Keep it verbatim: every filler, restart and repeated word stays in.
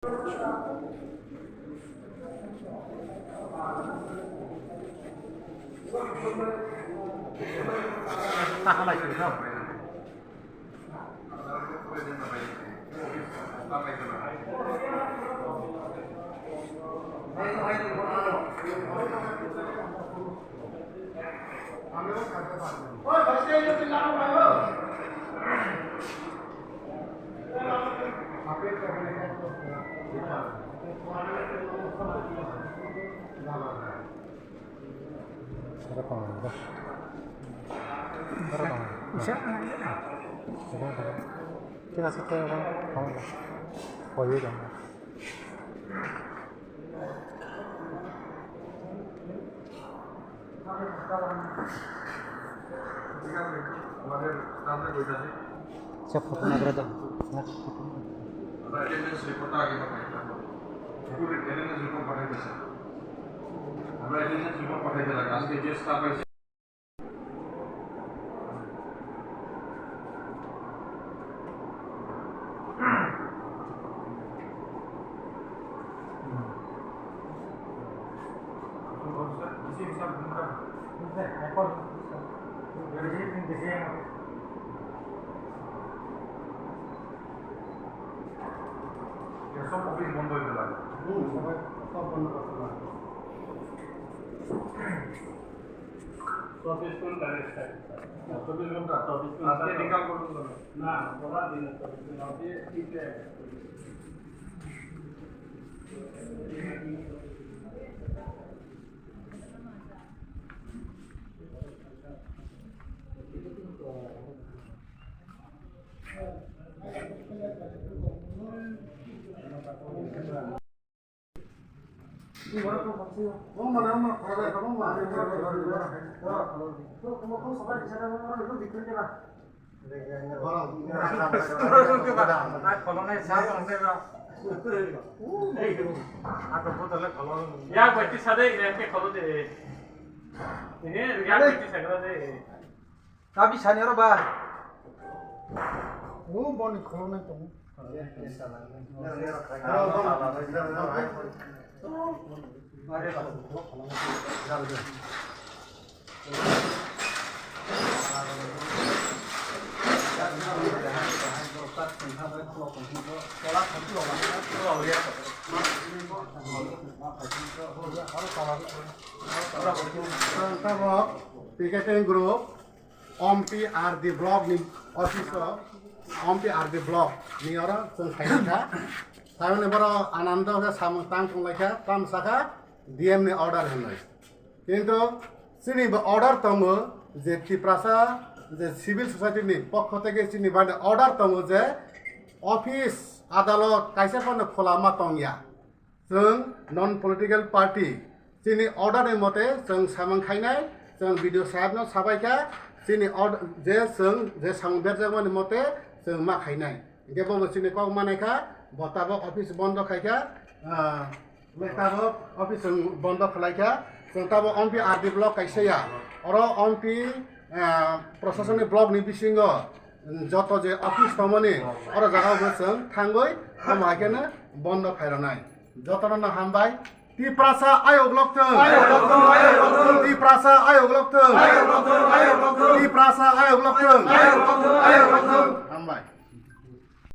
Sa photo nagra da. Next photo. Attendance report age pathai diba. Attendance report pathai diba. Attendance report pathai diba. Ajke je staff age. সব অফিস বন্ধ হয়ে গেল। চব্বিশ ঘন্টা রেস্ট থাকে। চব্বিশ ঘন্টা, চব্বিশ ঘন্টা। আজকে বিকাল পর্যন্ত না। না, ওরা দিনে চব্বিশ ঘন্টা। আজকে তিনটে। Ya, bai, ti sadai, ya, ke kholo de. Ini, ya, bai, ti sagra de. Tabi sani oro ba. O boni kholo nai tongo. Tabok picketing group. Ompi R D block ni office o, Ompi R D block ni oro chwng phaikha. Tamoni borok Anando khe samung tang tonglaikha, tamo sakha D M ni order hinwi. Kintu chini bo order tongo je Tiprasa je civil society ni pokho theke chini bani order tongo je office, adalot kaisa phano khula ma tongya. Chwng non political party, chini order ni mote chwng samung khainai, chwng B D O saheb no sabaikha, chini ord-, je chwng je samung berjakmani mote chwng ma khainai. Hinkhe bo bo chini kok manaikha, bo tabok office bondo khaikha, ah, tabok office chwng bondo khwlaikha, chwng tabok Ompi R D block kaisa ya, oro Ompi, ah, proshasoni block ni bisingo joto je office tongmani, oro jaga o bo chwng thangwi, omo hai kheno bondo khairoknai. Jotono no hambai. Tiprasa ayok lokthwng. Ayok lokthwng, ayok lokthwng. Tiprasa ayok lokthwng. Ayok lokthwng, ayok lokthwng. Tiprasa ayok lokthwng. Ayok lokthwng, ayok lokthwng.